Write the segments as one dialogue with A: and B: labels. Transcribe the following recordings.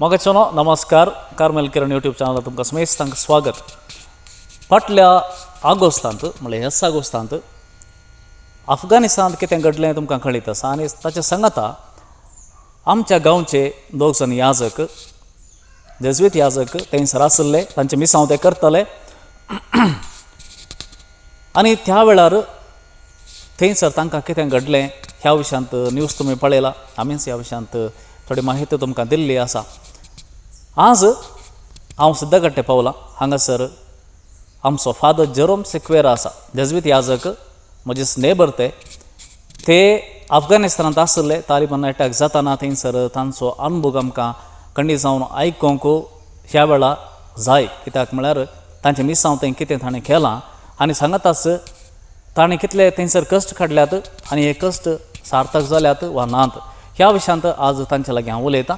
A: मोगाचेनो नमस्कार. कार्मेल किरण यूट्यूब चॅनलार तुमकां समेस्तांक स्वागत. फाटल्या आगोस्तांत, म्हणल्यार ह्याच आगोस्तांत, अफगाणिस्तानांत कितें घडलें तुमकां कळीत आसा आनी ताच्या सांगाता आमच्या गांवचे दोग जाण याजक, जेज्वीत याजक थंयसर आशिल्ले. तांचे मिसांव ते करताले आनी त्या वेळार थंयसर तांकां कितें घडलें ह्या विशयांत न्यूज तुमी पळयला. आमीच ह्या विशयांत थोडी माहिती तुमकां दिल्ली आसा. आज हांव सिद्धगट्टे पावलां. हांगासर आमचो फादर जेरोम सिक्वेरा आसा, जेज्वीत याजक, म्हजेच नेबर. ते ते अफगाणिस्तानांत आशिल्ले तालिबान अटॅक जाताना. थंयसर तांचो अनुभव आमकां खंडीत जावन आयकोंक ह्या वेळार जाय, कित्याक म्हळ्यार तांचें मिसांव थंय कितें ताणें केलां आनी सांगाताच ताणें कितले थंयसर कश्ट काडल्यात आनी हे कश्ट सार्थक जाल्यात वा नात, ह्या विशयांत आज तांचे लागीं हांव उलयतां.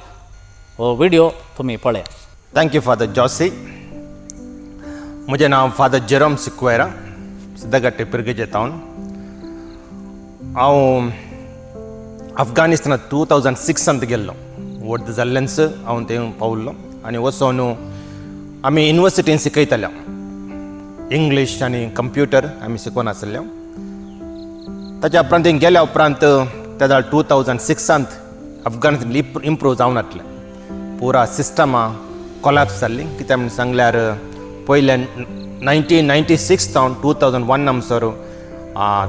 A: हो व्हिडियो तुमी पळया.
B: Thank you father Joshi. म्हजें नांव फादर जेरोम सिक्वेरा, सिद्धगट्टे पिर्गेजे तावन. हांव अफगाणिस्तानात 2006ांत गेल्लो. वर्द जाल्लेंच हांव थंय पावल्लो आनी वचोन आमी युनिवर्सिटीन शिकयताले. इंग्लीश आनी कंप्युटर आमी शिकोवन आसले. ताच्या उपरांत थंय गेल्या उपरांत तेदा 2006ांत अफगाणिस्तान इम्प्रूव जावन नासलें. पुरा सिस्टमां कोलॅप्स जाल्ली. कित्याक म्हण सांगल्यार पयले 1996 तावन 2001 आमसर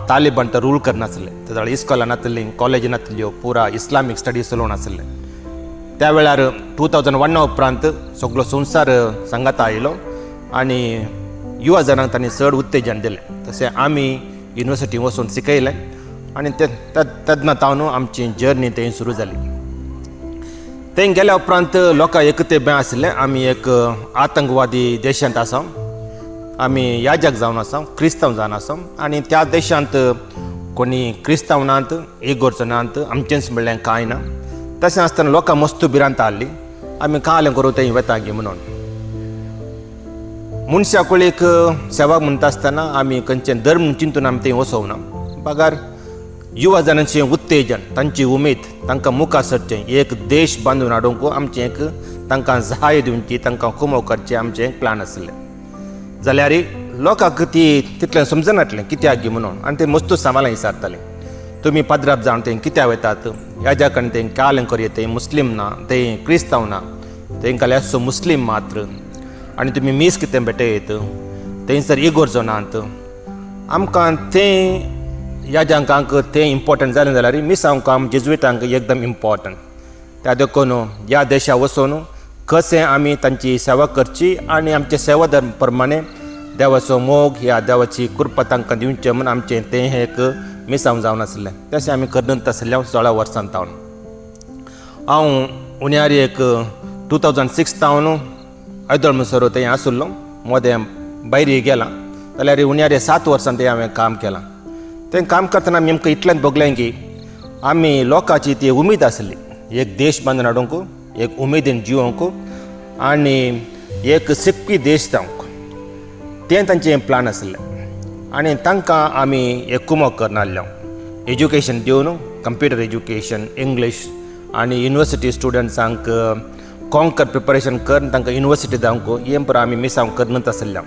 B: तालिबान तो रूल करनासले. तेदोळ इस्कोलां नासलीं, कॉलेजी नासल्यो, पुरा इस्लामीक स्टडीज चलोवन आसले. त्या वेळार 2001 उपरांत सगलो संवसार सांगाता आयलो आनी युवा जणांक तांणी चड उत्तेजन दिलें. तशें आमी युनिवर्सिटी वचून शिकयलें आनी ते तेन्ना तावन आमची जर्नी थंय सुरू जाली. थंय गेल्या उपरांत लोकां एक ते भंय आशिल्लें, आमी एक आतंकवादी देशांत आसा, आमी याजक जावन आसा, क्रिस्तांव जावन आसा आनी त्या देशांत कोणी क्रिस्तांव नात, इगोर्ज नात, आमचेंच म्हणलें कांय ना. तशें आसतना लोकां मस्त भिरांत आहली, आमी कालें करूं थंय वता गी म्हणून. मनशा कुळीक सेवा म्हणटा आसतना आमी खंयचें धर्म चिंतून आमी थंय वचोवना, बगार युवा जाणांचें उत्तेजन, तांची उमेद, तांकां मुखार सरचें, एक देश बांदून हाडूंक आमचें एक तांकां सहाय दिवची, तांकां कुमो करचें आमचें एक प्लान आसलें. जाल्यार लोकांक ती तितलें समजनातलें कित्याक गी म्हणून आनी ते मस्तू सामालां विचारताले, तुमी पाद्राप जावन थंय कित्याक वतात? ह्या कडेन थंय कालें करये, थंय मुस्लीम ना, थंय क्रिस्तांव ना, थंय खाली आसचो मुस्लीम मात्र आनी तुमी मीस कितें भेटयत? थंयसर इगोर्जो नात. आमकां तें ह्या तें इम्पोर्टंट जालें जाल्यार मिसांव काम जेजुइटांक एकदम इम्पोर्टंट. त्या देखून ह्या देशा वचून कशें आमी तांची सेवा करची आनी आमचे सेवा धर्म प्रमाणे देवाचो मोग ह्या देवाची कृपा तांकां दिवचें म्हूण आमचें तें एक मिसांव जावन आसलें. तशें आमी करत आसलें 16 वर्सां तावन. हांव उण्यारी एक 2006 तावन आयदोळ म्हणसर थंय आशिल्लो. मदें भायर गेलां जाल्यार उण्यारी 7 वर्सां थंय हांवें काम केलां. तें काम करतना आमकां इतलेंच भोगलें की आमी लोकांची ती उमेद आसली, एक देश बांदून हाडूंक, एक उमेदीन जिवोंक आनी एक शिकपी देश जावंक, तें तांचें प्लान आसलें. आनी तांकां आमी एक कुमक करना आसले, एज्युकेशन दिवन, कंप्युटर एज्युकेशन, इंग्लीश आनी युनिवर्सिटी स्टुडंट्सांक कॉन्कर प्रिपरेशन करून तांकां युनिवर्सिटी जावंक, हें पुरो आमी मिसांव करनच आसले.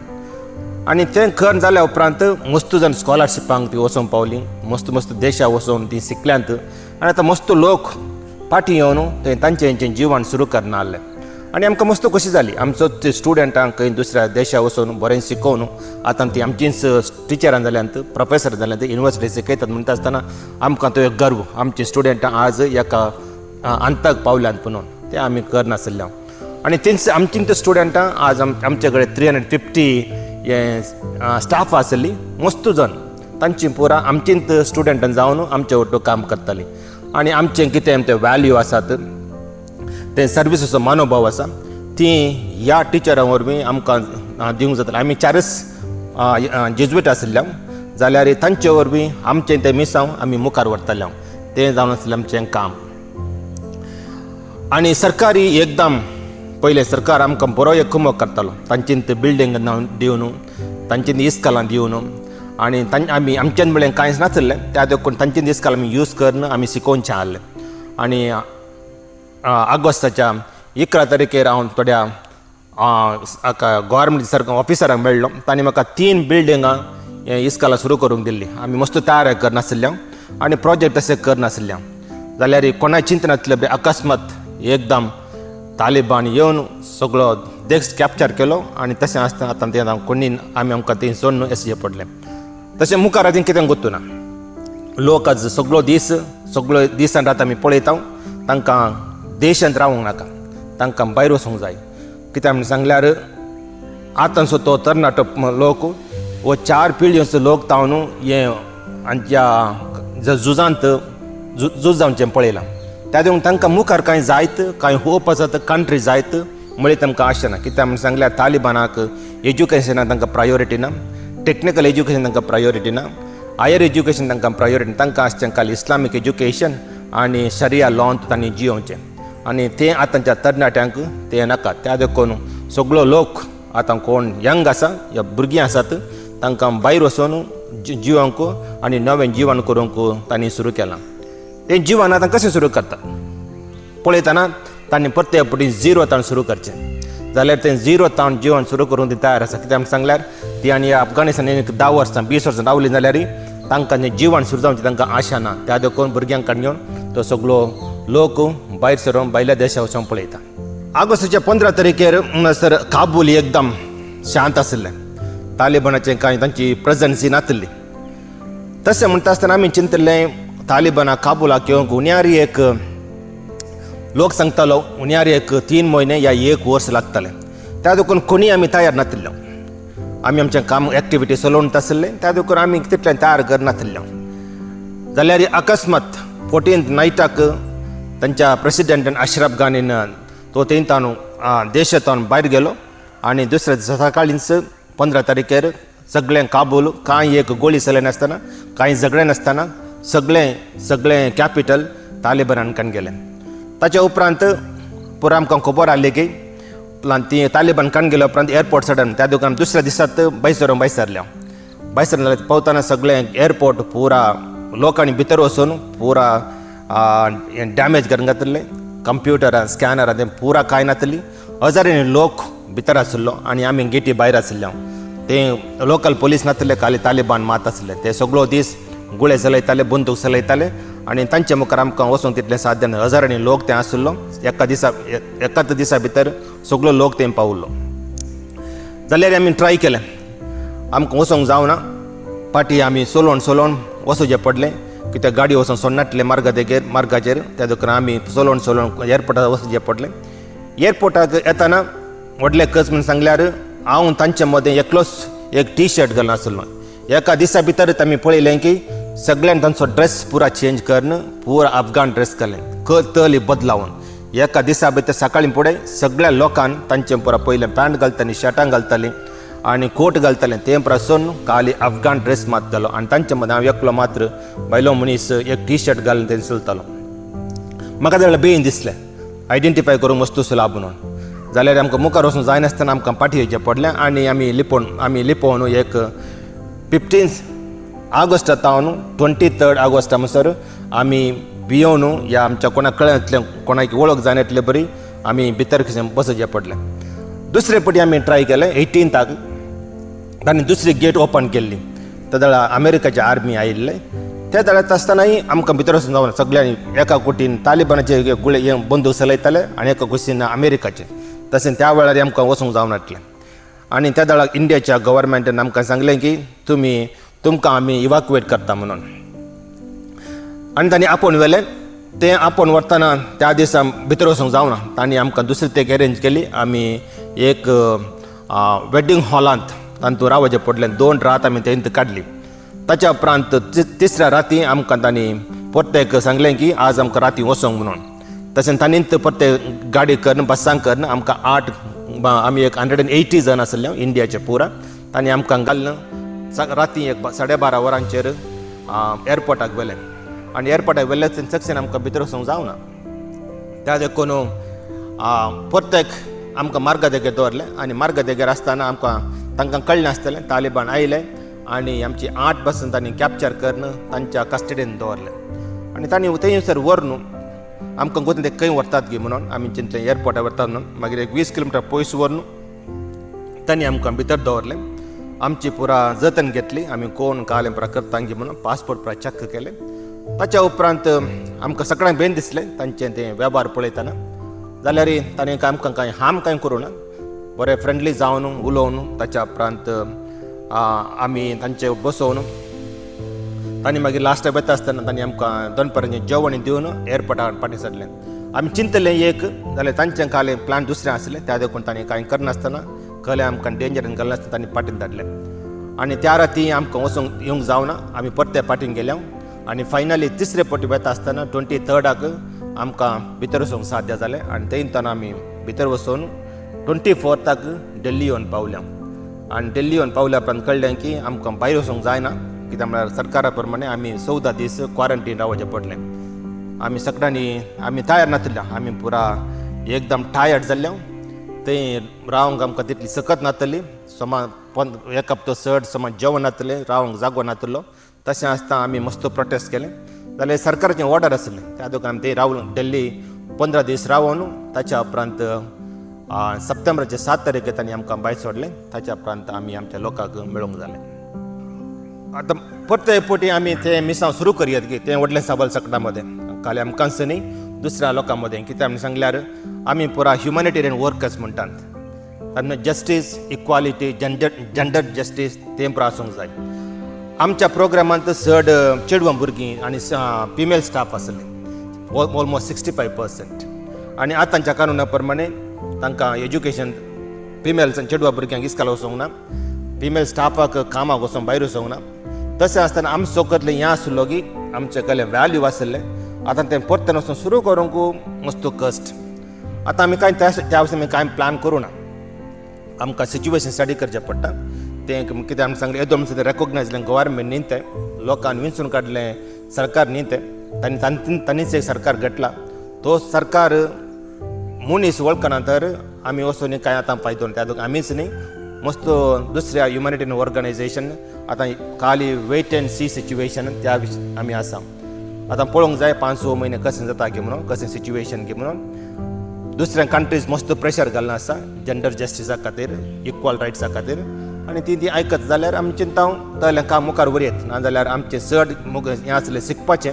B: आनी तें करून जाल्या उपरांत मस्त जाण स्कॉलरशिपांक ती वचोंक पावली, मस्त मस्त देशा वचोन ती शिकल्यांत आनी आतां मस्त लोक फाटीं येवन थंय तांचें तेंचें जिवन सुरू करना आहलें आनी आमकां मस्त खोशी जाली. आमचो स्टुडंटांक खंय दुसऱ्या देशा वचून बरें शिकोवन आतां ती आमचींच टिचरां जाल्यांत, प्रोफेसर जाल्यांत, युनिवर्सिटी शिकयतात म्हणटा आसतना आमकां तो एक गर्व, आमची स्टुडंटां आज एका अंताक पावल्यांत म्हणून. तें आमी करनासलें आनी तेंच आमची ते स्टुडंटां आज आमचे कडेन 350 हे स्टाफ आसली. मस्त जण तांची पुरा आमचींच स्टुडंटां जावन आमचे वट्टू काम करतालीं आनी आमचें कितें ते वॅल्यू आसात, ते सर्विसीचो मनोभाव आसा, ती ह्या टिचरां वरवीं आमकां दिवंक जातलें. आमी चारच जेजुएट आशिल्ले जाल्यार तांचे वरवीं आमचें तें मिसांव आमी मुखार व्हरताले. तें जावन आसलें आमचें काम. आनी सरकारी एकदम पयलें सरकार आमकां बरो एक कुमक करतालो, तांचीं ते बिल्डींग दिवन, तांची इस्कलां दिवन आनी आमी आमच्यान म्हळ्यार कांयच नासलें. त्या देखून तांची इस्कलां आमी यूज करून आमी शिकोवचें आहलें. आनी आगोस्ताच्या 11 तारखेर हांव थोड्या गव्हर्मेंट सारको ऑफिसरांक मेळ्ळो. तांणी म्हाका 3 बिल्डिंगां हें इस्काला सुरू करूंक दिल्ली. आमी मस्त तयार करनासल्या आनी प्रोजेक्ट तशें करनासल्या जाल्यार कोणाय चिंतनासलें अकस्मात एकदम तालिबान येवन सगळो देश कॅप्चर केलो आनी तशें आसतना आतां तें कोणी आमी आमकां तें सोडून येसचें पडलें. तशें मुखार आतां कितें गोत्तू ना. लोक आज सगळो दीस सगळो दिसान रात आमी पळयता, तांकां देशांत रावूंक नाका, तांकां भायर वचूंक जाय. कित्याक म्हण सांगल्यार आतांचो तो तरणाटो लोक हो 4 पिळग्यांचो लोक तावन हे आमच्या झुजांत झूज जावचें पळयलां. त्या देखून तांकां मुखार कांय जायत कांय होप आसा कंट्री जायत म्हळ्यार तांकां आशा ना. कित्याक म्हण सांगल्यार तालिबानाक एज्युकेशनाक तांकां प्रायोरिटी ना, टॅक्निकल एज्युकेशन तांकां प्रायोरिटी ना, हायर एज्युकेशन तांकां प्रायोरिटी. तांकां आसचें खाली इस्लामीक एज्युकेशन आनी शरिया लॉंत तांणी जियोवचें आनी तें आतांच्या तरणाट्यांक तें नाका. त्या देखून सगळो लोक आतां कोण यंग आसा या भुरगीं आसात तांकां भायर वचून जिवंक आनी नवें जिवन करूंक तांणी सुरू केलां. तें जिवन आतां कशें सुरू करता पळयतना तांणी प्रत्येक फावटी झिरो ताण सुरू करचें जाल्यार तें झिरो ताण जिवन सुरू करूंक ती तयार आसा. कित्याक सांगल्यार ती आनी अफगाणिस्तान 10 वर्सां 20 वर्सां रावलीं जाल्यार तांकां जें जिवन सुरू जावचें तांकां आशा ना. त्या देखून भुरग्यांक काडून घेवन तो सगळो लोक भायर सरून भायल्या देशा वचून पळयता. ऑगस्टाच्या 15 तारखेर म्हणसर काबूल एकदम शांत आशिल्लें. तालिबानाचें कांय तांची प्रेजन्सी नातिल्ली. तशें म्हणटा आसतना आमी चिंतिल्लें तालिबाना काबुलाक येवंक उण्यारी एक लोक सांगतालो उण्यारी एक 3 म्हयने या 1 वर्स लागतालें. त्या देखून कोणीय आमी तयार नातिल्लो. आमी आमचें काम एक्टिविटी चलोवन आशिल्लें त्या देखून आमी तितलें तयार करनातिल्लो. जाल्यार अकस्मात 14 नायटाक तांच्या प्रेसिडेंटान अशरफ गानीन तो थंय देशांतल्यान भायर गेलो आनी दुसऱ्या दिसा सकाळींच 15 तारखेर सगळें काबूल कांय एक गोळी चलयनासतना कांय झगडें नासतना सगळें सगळें कॅपिटल तालिबानान कन गेलें. ताच्या उपरांत पुरा आमकां खबर आसली की ती तालिबान कन गेल्या उपरांत एअरपोर्ट सडन त्या दुकान दुसऱ्या दिसात भायर सरून भायर सरल्या. भायर सरले पावतना सगळें एअरपोर्ट पुरा लोकांनी भितर वचून पुरा डॅमेज करून घातिल्लें. कंप्युटरां स्कॅनरां तें पुरा कांय नातिल्ली. हजारांनी लोक भितर आशिल्लो आनी आमी गेटी भायर आशिल्ले. ते लोकल पोलीस नातिल्ले, खाली तालिबान मात आशिल्ले. ते सगळो दीस गुळे चलयताले, बंदूक चलयताले आनी तांचे मुखार आमकां वचूंक तितलें साध्य ना. हजारांनी लोक ते आशिल्लो. एका दिसा एकाच दिसा भितर सगळो लोक थंय पावलो. जाल्यार आमी ट्राय केलें, आमकां वचूंक जावना. फाटीं आमी चलोवन चलोवन वचचें पडलें कित्याक गाडी वचून सोडनातले मार्गाचेर मार्गाचेर. त्या देखून आमी चलोवन चलोवन एअरपोर्टार वचचें पडलें. एअरपोर्टाक येतना व्हडलें कस म्हूण सांगल्यार हांव तांचे मदें एकलोच एक टी शर्ट घालून आशिल्लो. एका दिसा भितर आमी पळयलें की सगळ्यान तांचो ड्रेस पुरा चेंज करून पुरा अफगान ड्रेस घालें, तली बदलावन. एका दिसा भितर सकाळीं फुडें सगळ्या लोकान तांचे पुरा पयलें पॅन्ट घालतालीं, शर्टां घालतालीं आनी कोट घालतालें. तें पुरा सोडून खाली अफगान ड्रेस मात घालो आनी तांचे मदें हांव एकलो मात्र बायलो मनीस एक टी शर्ट घालून तें चलतालो. म्हाका त्या वेळार बेन दिसलें आयडेंटिफाय करूंक वस्तू सुलाभ म्हणून. जाल्यार आमकां मुखार वचूंक जायनासतना आमकां फाटीं येवचें पडलें आनी आमी लिपोवन आमी लिपोवन एक 15 ऑगस्टा तावन 23 ऑगस्टा म्हणसर आमी भियोवन या आमच्या कोणाक कळनातलें कोणाक वळख जायनातले बरी आमी भितर कशें बसचें पडलें. दुसरे पटी आमी ट्राय केलें 18ताक तांणी दुसरी गेट ओपन केल्ली. त्या वेळार अमेरिकाची आर्मी आयिल्ले. त्या वेळार आसतनाय आमकां भितर वचून जावना. सगळ्यांनी एका कुटीन तालिबानाचे गुळे बंदूक चलयताले आनी एका कुशीन अमेरिकाचे. तशें त्या वेळार आमकां वचूंक जावनातलें. आनी त्या वेळार इंडियाच्या गव्हर्मेंटान आमकां सांगलें की तुमी तुमकां आमी इवाकुएट करता म्हणून. आनी तांणी आपोवन व्हेलें. तें आपोवन व्हरतना त्या दिसा भितर वचूंक जावना. तांणी आमकां दुसरी ते अरेंज केली. आमी एक वेडिंग हॉलांत तांतूं रावचें पडलें. 2 रात आमी थंय काडली. ताच्या उपरांत तिसऱ्या राती आमकां तांणी परतेक सांगलें की आज आमकां राती वचोंक म्हणून. तशें तांणी परते गाडी करून बसांक करून आमकां 8 आमी एक 180 जण आशिल्ले इंडियाचे पुरा. तांणी आमकां घालून राती एक 12:30 वरांचेर एअरपोर्टाक व्हेलें आनी एअरपोर्टाक व्हेलें चडशें आमकां भितर वचूंक जावना. त्या देखून परतेक आमकां मार्गादेगेर दवरलें आनी मार्गादेगेर आसतना आमकां तांकां कळ्ळें आसतलें तालिबान आयले आनी आमची 8 बसां तांणी कॅप्चर करून तांच्या कस्टडीन दवरलें आनी तांणी थंयसर व्हरून आमकां गोतून ते खंय व्हरतात गी म्हणून आमी चिंतलें एअरपोर्टार व्हरतात म्हणून. मागीर एक 20 किलोमिटर पयस व्हरून तांणी आमकां भितर दवरलें. आमची पुरा जतन घेतली, आमी कोण कालें पुरा करता गी म्हणून पासपोर्ट पुरा चॅक केलें. ताच्या उपरांत आमकां सगळ्यांक बेन दिसलें तांचें तें वेव्हार पळयतना. जाल्यार ताणें आमकां कांय हार्म कांय करूं ना, बरें फ्रेंडली जावन उलोवन ताच्या उपरांत आमी तांचे बसोवन तांणी मागीर लास्टाक वता आसतना तांणी आमकां दनपारांचें जेवण दिवन एअरपोर्टार फाटीं सरलें. आमी चिंतलें एक जाल्यार तांचें कालें प्लान दुसरें आसलें, त्या देखून तांणी कांय करनासतना कलें आमकां डेंजरान घालनासतना तांणी फाटीन धाडलें. आनी त्या राती आमकां वचूंक येवंक जावना, आमी परते फाटीन गेले आनी फायनली तिसरे फावटी वता आसतना 23rd आमकां भितर वचूंक साध्य जालें. आनी थंयतान आमी भितर वचून 24th दिल्ली येवन पावल्या. आनी दिल्ली येवन पावल्या उपरांत कळ्ळें की आमकां भायर वचूंक जायना, कित्याक म्हळ्यार सरकारा प्रमाणे आमी 14 दीस क्वॉरंटीन रावचें पडलें. आमी सगळ्यांनी आमी तयार नाशिल्ल्या, आमी पुरा एकदम टायर्ड जाल्ल्या. थंय रावंक आमकां तितली सकत नातली, समा एक हप्तो चड समा जेवण नातलें, रावंक जागो नातलो. तशें आसतना आमी मस्त प्रोटेस्ट केलें. जाल्यार सरकाराचें ऑर्डर आसलें त्या देखून आमी थंय रावलो दिल्ली 15 दीस रावून. ताच्या उपरांत सप्टेंबराचे 7 तारखेर तांणी आमकां भायर सोडलें. ताच्या उपरांत आमी आमच्या लोकांक मेळूंक जालें. आतां परते फावटी आमी तें मिसांव सुरू करयात की तें व्हडलें सवाल सगळ्यां मदें काल आमकांच न्ही दुसऱ्या लोकां मदें. कित्याक आमी सांगल्यार आमी पुरा ह्युमॅनिटेरियन वर्कर्स म्हणटात, आनी justice, equality, gender justice तें पुरा आसूंक जाय. आमच्या प्रोग्रामांत चड चेडवां भुरगीं आनी फिमेल स्टाफ आसले, ऑलमोस्ट 65%. आनी आतांच्या कानुना प्रमाणे तांकां एज्युकेशन फिमेल्स आनी चेडवां भुरग्यांक इस्काल वचूंक ना, फिमेल स्टाफाक कामाक वचूंक भायर वचूंक ना. तशें आसतना आमचो कसलें हें आसलो की आमचें कसलें व्हॅल्यू आसलें, आतां तें परतें वचून सुरू करूंक मस्त कश्ट. आतां आमी कांय त्या वटेन आमी कांय प्लॅन करूं ना, आमकां सिच्युएशन स्टडी करचें पडटा. तें कितें आमी सांगलें येदो म्हणसर तें रेकोगनायज जालें गव्हर्मेंट न्ही, तें लोकांनी विंचून काडलें सरकार न्ही, तें तांणी तांणीच एक सरकार घडला. तो सरकार मनीस वळखना तर आमी वचून कांय आतां फायदो ना. त्या देखून आमीच न्ही मस्त दुसऱ्या ह्युमॅनिटेरियन ऑर्गनायझेशन आतां खाली वेट एंड सी सिच्युएशन त्या आमी आसा. आतां पळोवंक जाय 5-6 म्हयने कशें जाता गी म्हणून, कशें सिच्युएशन गी म्हणून. दुसऱ्या कंट्रीज मस्त प्रेशर घालना आसा जेंडर जस्टिसा खातीर, इक्वल रायट्सा खातीर. आनी ती ती आयकत जाल्यार आमी चिंता तलें काम मुखार व्हरयत, ना जाल्यार आमचें चड हें आसलें शिकपाचें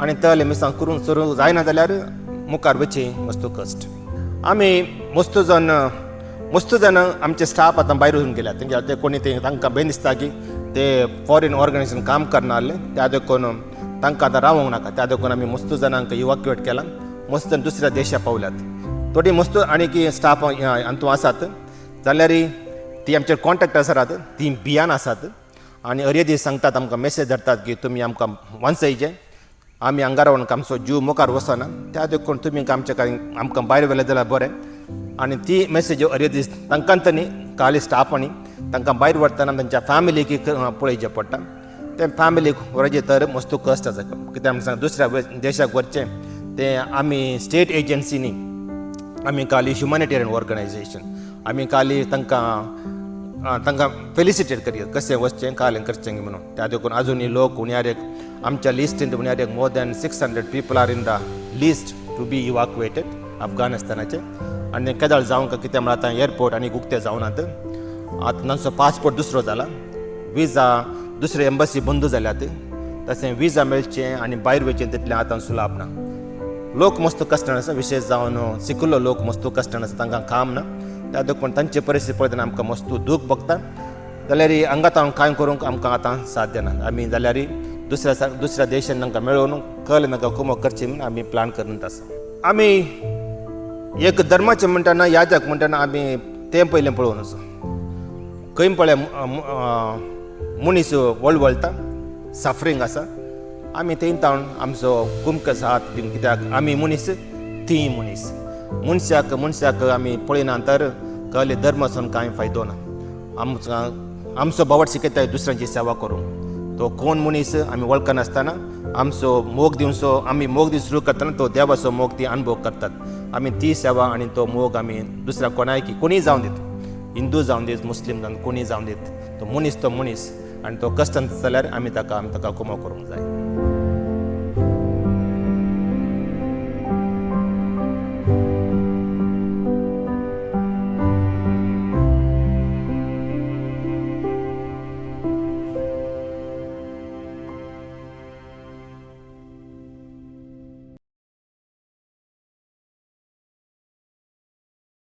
B: आनी तलें मिसांग करून सुरू जायना जाल्यार मुखार वचचें मस्त कश्ट. आमी मस्त जाण आमचे स्टाफ आतां भायर वचून गेल्यात. तेंगे ते कोणी ते तांकां बेन दिसता की ते फॉरेन ऑर्गनायझेशन काम करना आहले, त्या देखून तांकां आतां रावोंक नाका. त्या देखून आमी मस्त जाणांक इवाक्युएट केलां, मस्त दुसऱ्या देशा पावल्यात. थोडी मस्त आनी की स्टाफ हातूंत आसात जाल्यार ती आमचे कॉन्टेक्ट आसात, ती भियान आसात आनी अरे दीस सांगतात आमकां मेसेज धाडटात की तुमी आमकां वांचयचे, आमी हांगा रावन आमचो जीव मुखार वचना, त्या देखून तुमी आमचे कांय आमकां भायर व्हेलें जाल्यार बरें. आनी ती मेसेज अरे दीस तांकां न्ही काली स्टाफ आनी तांकां भायर व्हरतना तांच्या फॅमिलीक पळयचें पडटा. ते फॅमिलीक व्हरचें तर मस्त कश्ट आसा. कित्याक आमी सांग दुसऱ्या देशाक व्हरचें तें आमी स्टेट एजन्सी न्ही, आमी खाली ह्युमॅनिटेरियन ऑर्गनायझेशन. आमी खाली तांकां फेलिसिटेट करया कशें वचचें कालें करचें म्हणून. त्या देखून आजुनूय लोक उण्यार एक आमच्या लिस्टींत उण्यार एक more than 600 people are in the list to be evacuated अफगाणिस्तानाचे. आनी केदळ जावंक कितें म्हळ्यार आतां एअरपोर्ट आनी उक्ते जावनात, आतां तांचो पासपोर्ट दुसरो जाला, विजा दुसरे एम्बसी बंद जाल्यात, तशें विजा मेळचें आनी भायर वयचें तितलें आतां सुलाभ ना. लोक मस्त कश्टान आसा, विशेश जावन शिकिल्लो लोक मस्त कश्टान आसा, तांकां काम ना. त्या देखून तांची परिस्थिती पळयतना आमकां मस्त दूख भोगता. जाल्यार हांगा हांव कांय करूंक आमकां आतां साध्य ना. आमी जाल्यार दुसऱ्या देशान तांकां मेळोवन कळ्ळें तांकां कुमक करची म्हूण आमी प्लान करून आसा. आमी एक धर्माचें म्हणटना याजक म्हणटना आमी तें पयलें पळोवन आसा. खंय पळय मनीस वळवळटा, सफरींग आसा, आमी थंय तावन आमचो कुमकस हात दिवन, कित्याक आमी मनीस ती मनीस, मनशाक मनशाक आमी पळयना तर कळ्ळें धर्मासून कांय फायदो ना. आमचो बावट शिकयता दुसऱ्यांची सेवा करूंक, तो कोण मनीस आमी वळखनासतना आमचो मोग दिवचो, आमी मोग दिवन सुरू करतना तो देवाचो मोग ती अनुभव करतात. आमी ती सेवा आनी तो मोग आमी दुसऱ्या कोणाय कोणीय जावन दित, हिंदू जावन दीत, मुस्लीम जावन कोणीय जावन दीत, तो मनीस तो मनीस आनी तो कश्टान जाल्यार आमी ताका कुमक करूंक जाय.